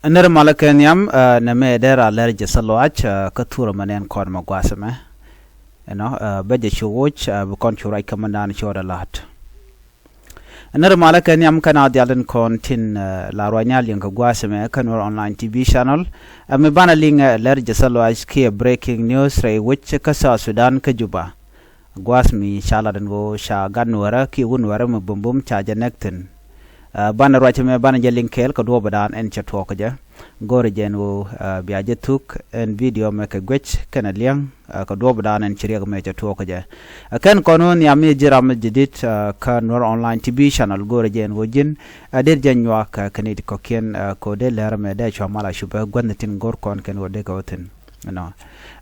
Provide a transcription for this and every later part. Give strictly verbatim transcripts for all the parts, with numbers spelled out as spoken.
Nɛr malä kɛ nhiam, ɛ, nɛ mɛ dee ra lɛr jɛ thil luaac, ɛ, kä thurɛ mɛ nɛn kɔn mɛ gua̱a̱th ɛmɛ. Ɛnɔ, ɛ, bä jɛ cu woc, ɛ, bi kɔn cu ruac kä mɛ naan cuɔt ɛ la̱t. Nɛr malä kɛ nhiam kɛn a dhial tin kɔn tin, ɛ, la ruac ni a liŋ kɛ gua̱a̱th ɛmɛ kä Nuer Online T V channel. Ɛ, mi banɛ liŋ, ɛ, lɛr jɛ thil luaac kiɛ breaking news rɛy wec kä South Sudan kä Juba. Gua̱a̱th mi ca lat ɛn ɣöö ca gat Nuɛrä kiɛ wut Nuɛrä mi bumbum ca jɛ nɛk thi̱n. Ɛ, banɛ ruac ɛmɛ banɛ jɛ liŋ kɛɛl kɛ duɔ̱ɔ̱p ɛ daan ɛn cɛ tuɔɔk kɛ jɛ. Go̱rɛ jɛ ɛn ɣöö, ɛ, bia jɛ thuk ɛn video mɛ kɛ guec kɛnɛ liɛŋ, ɛ, kɛ duɔ̱ɔ̱p ɛ daan ɛn ci riɛk mɛ cɛ tuɔɔk kɛ jɛ. Ɛ, kɛn kɔn wä nhiam mi ji̱ ram mi ji̱ di̱t, ɛ, kä Nuer Online T V channel go̱rɛ jɛ ɛn ɣöö ji̱n, ɛ, dee jɛ nyuak, ɛ, kɛ nɛy ti kɔ̱kiɛn, ɛ, kɛ ɣöö dee lɛr ɛmɛ dee cua mal a cupɛ gua̱thni tin go̱r kɔn kɛn ɣöö dee kɛ wä thi̱n. Ɛnɔ.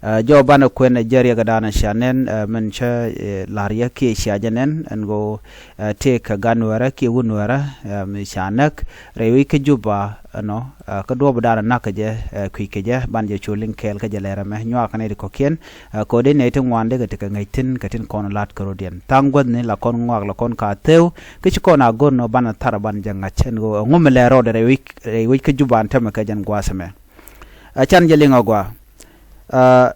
Ɛ, jɔw banɛ kuɛn ɛ jɛ riɛk ɛ da̱a̱n ɛ cia nɛn, ɛ, min cä, ɛ, la̱r yɛ kiɛ cia jɛ nɛn ɛn ɣöö, ɛ, tëëk kɛ gat Nuɛrä kiɛ wut Nuɛrä, ɛ, mi ca näk rɛy wec kä Juba, ɛnɔ, ɛ, kä duɔ̱ɔ̱p ɛ da̱a̱n ɛ na̱k kɛ jɛ, ɛ, kui̱ kɛ jɛ, banɛ jɛ cu liŋ kɛɛl kä jɛ lɛr ɛmɛ nyuak kɛ nɛy ti kɔ̱kiɛn, ɛ, kɛ ɣöö dee nɛy ti ŋuan dee kɛ tekɛ ŋäc thi̱n kɛ tin kɔn la̱t kɛ rɔ̱diɛn. Tha̱a̱ŋ guäthni la kɔn ŋɔak la kɔn ka theu, kä ci kɔn a go̱r nɔ banɛ thar banɛ jɛ ŋa̱c ɛn ɣöö ɛŋu mi lɛ rɔɔdɛ rɛy wec, rɛy wec kä Juba ɛn tämɛ kɛ jɛn gua̱a̱th ɛmɛ. Ɛ, can jɛ liŋ ɛ gɔaa. Ɛ,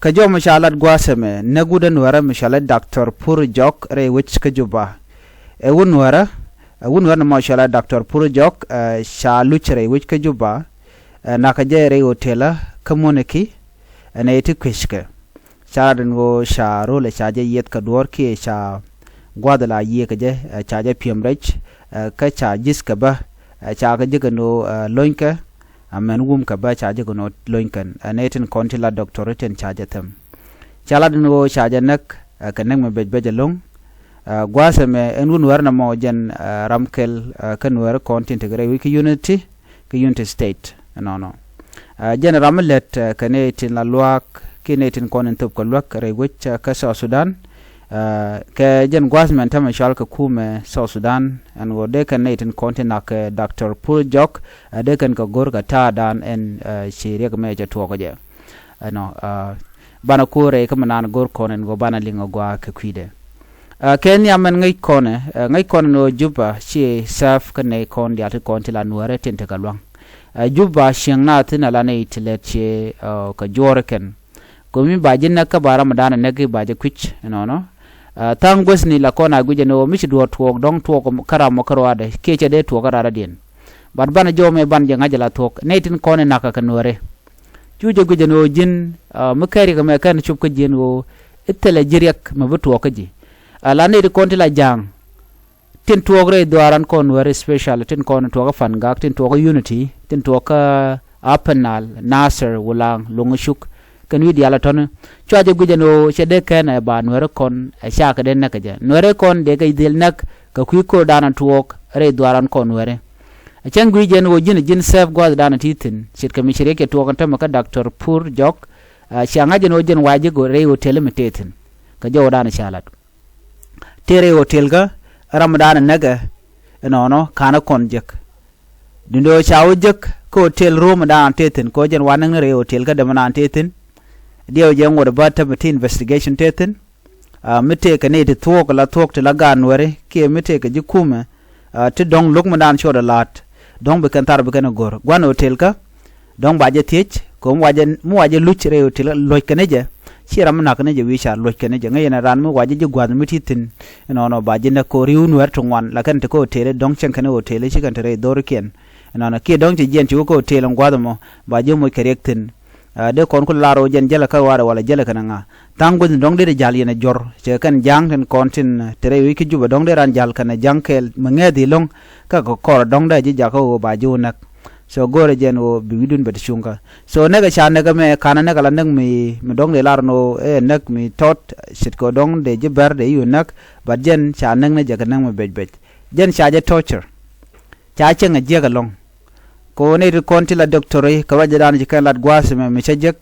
kɛ jɔw mi ca lat gua̱a̱th ɛmɛ, näk wut ɛ Nuɛrä mi cɔalɛ Doctor Pur Jɔk rɛy wec kä Juba. Ɛ wut Nuɛrä, ɛ wut Nuɛrä ni mɔ cɔalɛ Doctor Pur Jɔk, ɛ, ca luc rɛy wec kä Juba, ɛ, na̱kɛ jɛ rɛy hotel kä Moniki, ɛ nɛy ti kueckɛ. Ca lat ɛn ɣöö ca röl ɛ ca jɛ yieth kɛ duɔ̱ɔ̱r kiɛ ca gua̱th la yiëëkɛ jɛ, ɛ, ca jɛ pi̱em rɛc, ɛ, kä ca ji̱thkɛ bä, ɛ, ca kɛ ji̱ kɛ no̱o̱, ɛ, lonykɛ, ɛ, mɛn wumkɛ bä ca ji̱ kɛ no̱o̱ lonykɛn, ɛ, nɛy tin kɔn ti la doctor tin ca jɛ thɛm. Ca lat ɛn ɣöö ca jɛ näk, ɛ, kɛ näk mi bɛc bɛc ɛlɔ̱ŋ. Ɛ, gua̱a̱th ɛmɛ ɛn wut Nuɛrä nɔmɔ jɛn, ɛ, ram kɛl, ɛ, kä Nuɛrä kɔn tin tekɛ rɛy wec kä Unity, kä Unity State ɛnɔnɔ. Ɛ, jɛn ram mi lät, ɛ, kɛ nɛy tin la luaak kiɛ nɛy tin kɔn in thop kɛ luäk rɛy wec, ɛ, kä South Sudan. Ɛ, kɛ jɛn gua̱a̱th mɛn tämɛ cɔal kɛ kumɛ South Sudan ɛn ɣöö dee kɛn nɛy tin kɔn tin na̱k kɛ Doctor Pur Jɔk, ɛ, dee kɛn kɛ go̱r kɛ ta̱a̱dan ɛn, ɛ, ci riɛk mɛ cɛ tuɔɔk kɛ jɛ. Ɛnɔ, ɛ, banɛ ko̱r rɛy kä mi naan go̱r kɔn ɛn ɣöö banɛ liŋ ɛ gɔaa kɛ kui̱dɛ. Ɛ, kɛ nhiam ɛn ŋäc kɔn ɛ, ɛ, ŋäc kɔn ɛn ɣöö Juba ci safe kä nɛy kɔn diaal ti kɔn ti la Nuɛrä tin tekɛ lua̱ŋ. Ɛ, Juba cieŋ naath thi̱n ala nɛy ti lät ci, ɛ, kɛ juɔ̱ɔ̱r kɛn. Kɛ mi ba ji̱ näk kä ba ram dan ɛ näk i̱ ba jɛ kui̱c ɛnɔnɔ. Ɛ, tha̱a̱ŋ guäthni la kɔn a guic ɛn ɣöö mi ci duɔ̱ɔ̱r tuɔɔk dɔ̱ŋ tuɔɔk kä ram ɔ kä ruaadɛ kiɛ cɛ dee tuɔɔk kä raradiɛn. Bat banɛ jɔw mɛ banɛ jɛ ŋa̱c ala thuɔ̱k nɛy tin kɔn ɛ na̱k kä Nuɛrä. Cu jɛ guic ɛn ɣöö ji̱n, ɛ, mi kɛɛri kɛ mɛ kɛn cop kä ji̱ ɛn ɣöö i̱ thilɛ ji̱ riɛk mɛ bi tuɔɔk kä ji̱. Ɛ, la nɛy ti kɔn ti la ja̱a̱ŋ. Tin tuɔɔk rɛy dhuaaran kɔn Nuɛrä special, tin kɔn tuɔɔk kä Pangak, tin tuɔɔk kä Unity, tin tuɔɔk kä Upper Nile, Nasir, Wulaŋ, Luŋ Cuk, kɛn wi̱i̱ diaal ɛ tɔ̱ni. Cua jɛ guic ɛn ɣöö cɛ dee kɛn ɛ ba Nuɛrä kɔn ɛ cakɛ dee näk kɛ jɛ. Nuɛrä kɔn dee kɛ dhil näk kɛ kui̱ ko̱r dan ɛ tuɔɔk rɛy dhuaaran kɔn Nuɛrä. Ɛ cäŋ guic ɛn ɣöö ji̱n, ji̱n safe gua̱a̱th dan ɛ ti thi̱n. Ce̱tkɛ mi ci riɛk cɛ tuɔɔk ɛn tämɛ kä Doctor Pur Jɔk, ɛ, cia ŋa̱c ɛn ɣöö ji̱n wa ji̱ go̱r rɛy hotel mi tëë thi̱n. Kɛ jɔw dan ɛ ca lat. Tëë rɛy hotel kä ram dan ɛ näkɛ ɛnɔnɔ ka̱n ɛ kɔn jek. Duundɛ ɣöö ca wä jek kä hotel room dan tëë thi̱n kɛ ɣöö jɛn wa näk ni rɛy hotel kä dämɛ dan tëë thi̱n. Diɛw jɛ ŋot ɛ bä tämɛ ti investigation tëë thi̱n. Ɛ, mi tëëkɛ nɛy ti thuɔ̱k la thuɔ̱k ti la gaat Nuɛri kiɛ mi tëëkɛ ji̱ kumɛ, ɛ, ti dɔ̱ŋ lo̱k mi dan cuɔt ɛ la̱a̱t. Dɔ̱ŋ bi kɛn thar bi kɛn ɛ go̱r gua̱n hotel kä. Dɔ̱ŋ ba jɛ thiec kɛ ɣöö mi wa jɛ, mi wa jɛ luc rɛy hotel kä luɔ̱c kɛn ɛ jɛ. Ci ram mi na̱k kɛn ɛ jɛ wi̱i̱ ca luɔ̱c kɛn ɛ jɛ ŋäc yɛn ɛ raan mi wa jɛ ji̱ gua̱th mi ti thi̱n. Ɛnɔnɔ ba ji̱ näk kɛ ɣöö ri̱w Nuɛr ti ŋuan la kɛn ti kä hotel dɔ̱ŋ cieŋ kɛn ɛ hotel ci kɛn te rɛy dho̱rikiɛn. Ɛnɔnɔ kiɛ dɔ̱ŋ ci jiɛn ci wä kä hotel in gua̱th ɛmɔ ba ji̱ moc kɛ riɛk thi̱n. Ɛ, dee kɔn ku lar ɣöö jɛn jälɛ kä ruaadɛ wala jälɛ kɛn ɛ ŋa. Tha̱a̱ŋ guäth ni dɔ̱ŋ dee ti ja̱l yɛn ɛ jɔr cɛ kɛn ja̱a̱ŋ tin kɔn tin te rɛy wec kä Jubɛ dɔ̱ŋ dee raan ja̱l kɛn ɛ ja̱ŋ kɛɛl mi ŋɛ̈th i̱ lo̱ŋ. Kä kɛ kɔr dɔ̱ŋ dee ji̱ jakä ɣöö ba ji̱ wä näk. So go̱o̱rɛ jɛn ɣöö bi wi̱dun bɛ ti cuŋ kä. So näk ɛ ca näk ɛmɛ ka̱n ɛ näk ala näk mi, mi dɔ̱ŋ dee lar ni ɣöö ɛ näk mi tɔt ce̱tkɛ ɣöö dɔ̱ŋ dee ji̱ bɛr dee i̱ wä näk. But jɛn ca näk ni jɛ kɛ näk mi bec bec. Jɛn ca jɛ torture. Ca cieŋ ɛ jiäk ɛlɔ̱ŋ. Kɛ ɣöö nɛy ti kɔn ti la doctor i̱ kɛ ruacdan ci kɛn lat gua̱a̱th ɛmɛ mi cä jek.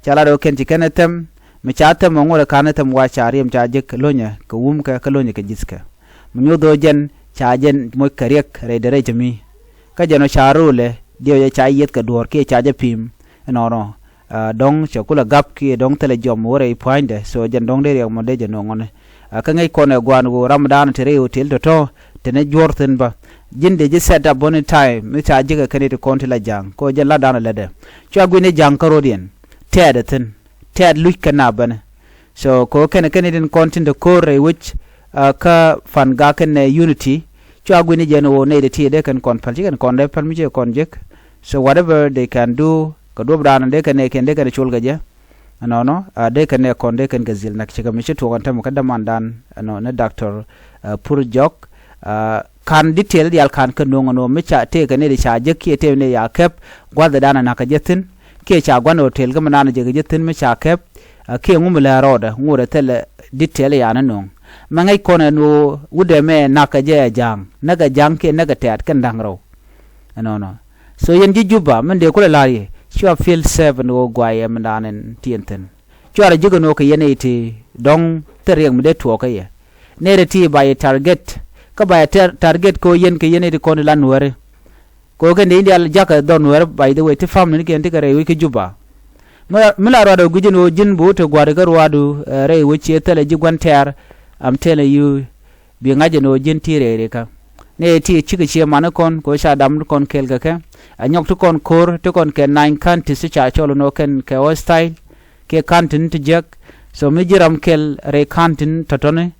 Ca lat ɣöö kɛn ci kɛn ɛ thɛm. Mi ca thɛm ɛ ŋot ɛ ka̱n ɛ thɛm wa ca riɛm ca jek lo̱nyɛ kɛ wumkɛ kä lo̱nyɛ kɛ ji̱thkɛ. Mi nyoth ɣöö jɛn ca jɛn moc kɛ riɛk rɛy dee rɛy cɛ mi. Kä jɛn ɔ ca ro̱o̱lɛ diɛw jɛ ca yieth kɛ duɔ̱ɔ̱r kiɛ ca jɛ pi̱i̱m. Ɛnɔnɔ. Ɛ, dɔ̱ŋ cɛ kulɛ gap kiɛ dɔ̱ŋ thilɛ jiɔam wä rɛy pua̱nydɛ. So jɛn dɔ̱ŋ dee riɛk mɔ dee jɛ no̱o̱ŋ ɣɔni. Ɛ, kä ŋäc kɔn ɛ gua̱a̱n ɣöö ram dan te rɛy hotel tɔ̱tɔ̱ te ni juɔ̱ɔ̱r thi̱n bä. Ji̱n dee ji̱ set up bäni time mi ca ji̱ kɛ kɛn it kɔn ti la ja̱a̱ŋ kɛ ɣöö jɛn la da̱a̱n a lätdɛ. Cua gui̱ni ja̱a̱ŋ kä ro̱diɛn. Tɛɛt a thi̱n. Tɛɛt luc kɛ nap bäni. So kɛ ɣöö kɛn kɛn it in kɔn tin te ko̱r rɛy wec, ah, kä Fangak kɛnɛ Unity. Cua gui̱ni jɛn ɣöö nɛy dee ti dee kɛn kɔn päl, ci kɛn kɔn dee päl mi ci kɔn jek. So whatever they can do, kɛ duɔ̱p da̱a̱n dee kɛn nɛɛkiɛn dee kɛn col kɛ jɛ. Ɛnɔnɔ, ah, dee kɛn nɛɛkɔn dee kɛn kɛ dhil näk cikɛ mi ci tuɔɔk ɛn tämɛ kä dämandan, ɛnɔ, ni Doctor, ah, Pur Jɔk. Ah, ka̱n detail diaal ka̱n kä no̱o̱ŋ ɛn ɣöö mi ca tëëkɛ ni di ca jek kiɛ tëë ni ya kɛp gua̱thdan ɛ na̱k kɛ jɛ thi̱n. Kiɛ ca gua̱n hotel kä mi naan jek kɛ jɛ thi̱n mi ca kɛp. Ah, kiɛ ŋu mi lɛ rɔɔdɛ ŋu rɛ thilɛ detail yan ni no̱o̱ŋ. Mɛ ŋäc kɔn ɛn ɣöö wutdɛ mɛ na̱k kɛ jɛ ɛ ja̱a̱ŋ, näk ɛ ja̱a̱ŋ kiɛ näk ɛ tɛ̈t kɛn da̱ŋ rɛw. Ɛnɔnɔ. So yɛn ji̱ Juba min dee kulɛ la̱r yɛ, cua feel safe ɛn ɣöö guayɛ mindan ɛn ti ɛn thi̱n. Cua rɔ ji̱ kɛ no̱o̱k kɛ yɛn iti dɔ̱ŋ thil riɛk mi dee tuɔɔk kä yɛ. Nɛy rɛ ti ba yɛ target. Kä ba yɛ tar-, target kɛ ɣöö yɛn kɛ yɛn iti kɔn ila Nuääri. Kɛ ɣöö kɛn dee in diaal jakä dhɔr Nuäär, by the way, ti family ni kɛn ti kɛ rɛy wec kä Juba. Mi la, mi la ruaadɛ gui̱c ɛn ɣöö ji̱n bi wä te gua̱a̱ri kä ruaadu, eh, rɛy wec ciɛ thilɛ ji̱ gua̱n tɛ̈r. I'm telling you, bi ŋa̱c ɛn ɣöö ji̱n ti rɛy rikä. Nɛy ti cikɛ ciɛ mani kɔn kɛ ɣöö ca dam ti kɔn kɛɛl kɛ kɛ. Ɛ nyɔk ti kɔn ko̱r ti kɔn kɛ nine counties ti ca cɔl ɛn ɣöö kɛn kɛ hostile. Kiɛ county ni ti jiäk. So mi ji̱ ram kɛl rɛy county ni tɔ̱tɔ̱ni.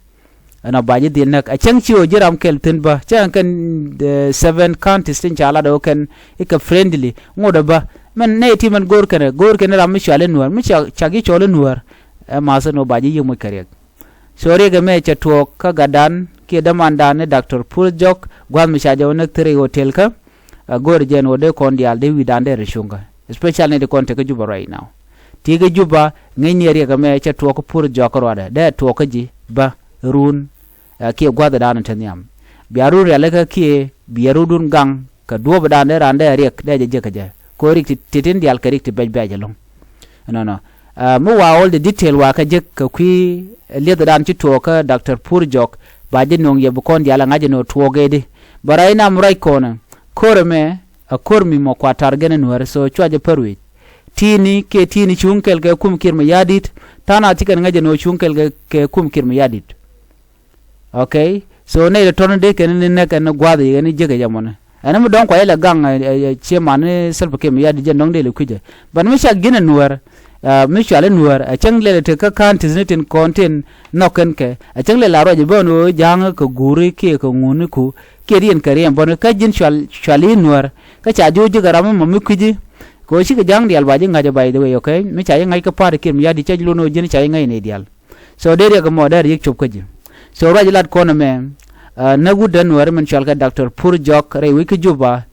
Ɛnɔ ba ji̱ dhil näk. Ɛ cäŋ ci ɣöö ji̱ ram kɛl thi̱n bä. Cäŋ kɛn, eh, seven counties tin ca lat ɣöö kɛn i̱ kɛ friendly. Ŋot ɛ bä. Mɛn nɛy ti mɛn go̱o̱r kɛn ɛ. Go̱o̱r kɛn ram mi cɔal i̱ Nuäär. Mi ca, ca ji̱ cɔl i̱ Nuäär. Ɛ ma̱th ɛn ɣöö ba ji̱ yiëk moc kɛ riɛk. So riɛk ɛmɛ cɛ tuɔɔk kä gatdan kiɛ dämandan ni Doctor Pur Jɔk, gua̱th mi ca jɛ wä näk thiri hotel kä. A go̱o̱r jɛ ɛn ɣöö dee kɔn diaal dee wi̱i̱dan dee rɛ cuŋ kä. Especially ni ti kɔn tekä Juba right now. Ti kä Juba, ŋäcni riɛk ɛmɛ cɛ tuɔɔk kä Pur Jɔk kä ruaadɛ. Dee tuɔɔk kä ji̱ bä run, a, kiɛ gua̱thdan te nhiam. Bia run rialikä kiɛ bia rundun gaŋ kɛ duɔ̱ɔ̱pdan dee raan dee riɛk dee jɛ jek kä jɛ. Kɛ ɣöö riɛk ti, ti tin diaal kɛ riɛk ti bɛc bɛc ɛlɔ̱ŋ. Ɛnɔnɔ. Ah, mi wa all the detail wa kä jek kɛ kui̱ liɛthdan ci tuɔɔk kä Doctor Pur Jɔk, ba ji̱ nuɔ̱ŋ yɛ bi kɔn diaal ɛ ŋa̱c ɛn ɣöö tuɔɔk ëëdi. Bä rɛy nam ruac kɔnɛ, ko̱r ɛmɛ, a ko̱r mi mɔ kua target ni Nuäär, so cua jɛ pär wi̱c. Ti̱i̱ni kiɛ ti̱i̱ni cuŋ kɛl kɛ kum Kiir Mayardit, tha̱a̱ŋ a ci kɛn ŋa̱c ɛn ɣöö cuŋ kɛl kɛ, kɛ kum Kiir Mayardit. Okay. So nɛy ti tɔ̱ni dee kɛn ni näk ɛn gua̱a̱th yɛ ni jek ɛ jɛ mɔni. Ɛn mi dɔ̱ŋ kua ilɛ gaŋ, ɛ, ɛ, ɛ, ciɛ mani Salva Kiir Mayardit jɛn dɔ̱ŋ dee lɛ kui̱cɛ. But mi cak ji̱n ɛ Nuäär, ɛ, mi cual i̱ Nuäär, ɛ cäŋ lɛl ɛ tek kä counties ni tin kɔn tin nhɔk kɛn kɛ. Ɛ cäŋ lɛl a ruac i̱ bä ni ɣöö ja̱a̱ŋ kɛ guuri kiɛ kɛ ŋuni ku. Kiɛ riɛn kɛ riɛn bä ni kä ji̱n cual, cual i̱ Nuäär. Kä ca ji̱ wä ji̱ kɛ ram mi mɔ mi kui̱ci. Kɛ ɣöö cikɛ ja̱a̱ŋ diaal ba ji̱ ŋa̱c ɛ, by the way, okay? Mi ca ji̱ ŋa̱c kä party Kiir Mayardit cä ji̱ lot ni ɣöö ji̱n ca ji̱ ŋa̱c nɛy diaal. So dee riɛk ɛmɔ dee riɛk cop kä ji̱. So ruac lat kɔn ɛmɛ, ah, näk wut dänuäär min cual kɛ Doctor Pur Jɔk rɛy wec kä Juba,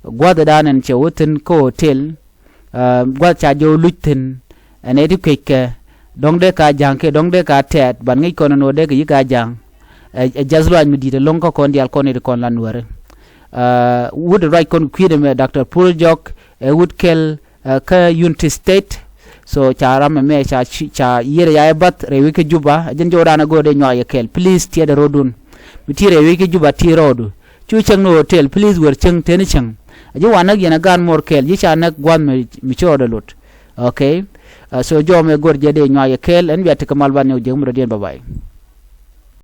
gua̱thdan ɛn cɛ wä thi̱n kä hotel, ah, gua̱th ca jɛ wä luc thi̱n, ɛn ɛ ti kueckɛ, dɔ̱ŋ dee ka ja̱ŋ kiɛ dɔ̱ŋ dee ka tɛɛt, ban ŋi̱c kɔn ɛn ɣöö dee kɛ yi̱k a ja̱ŋ. Ɛ, ɛ jiath luaac mi di̱i̱t ɛlɔ̱ŋ kä kɔn diaal kɔn ɛ ti kɔn la Nuääri. Ah, wut ruac kɔn kui̱dɛ mɛ Doctor Pur Jɔk, ɛ wut kɛl, ah, kä Unity State. So ca ram ɛmɛ ca ci, ca yier ya ɛ bath rɛy wec kä Juba. Ɛ jɛn jɔwdan ɛ go̱o̱r dee nyuak yɛ kɛɛl. Please tiɛɛdɛ ro̱dun. Mi ti rɛy wec kä Juba ti rɔɔdu. Cu cäŋ ni hotel. Please wër cäŋ teni cäŋ. Ɛ ji̱ wa näk yɛn ɛ gaan muɔr kɛɛl. Ji̱ ca näk gua̱th mi, mi ci rɔɔdɛ lot. Okay. Ah, so jɔw mɛ go̱o̱r jɛ dee nyuak yɛ kɛɛl. Ɛn bia tekɛ mal ban nyɔk jek mi dɔ̱diɛn, bye bye.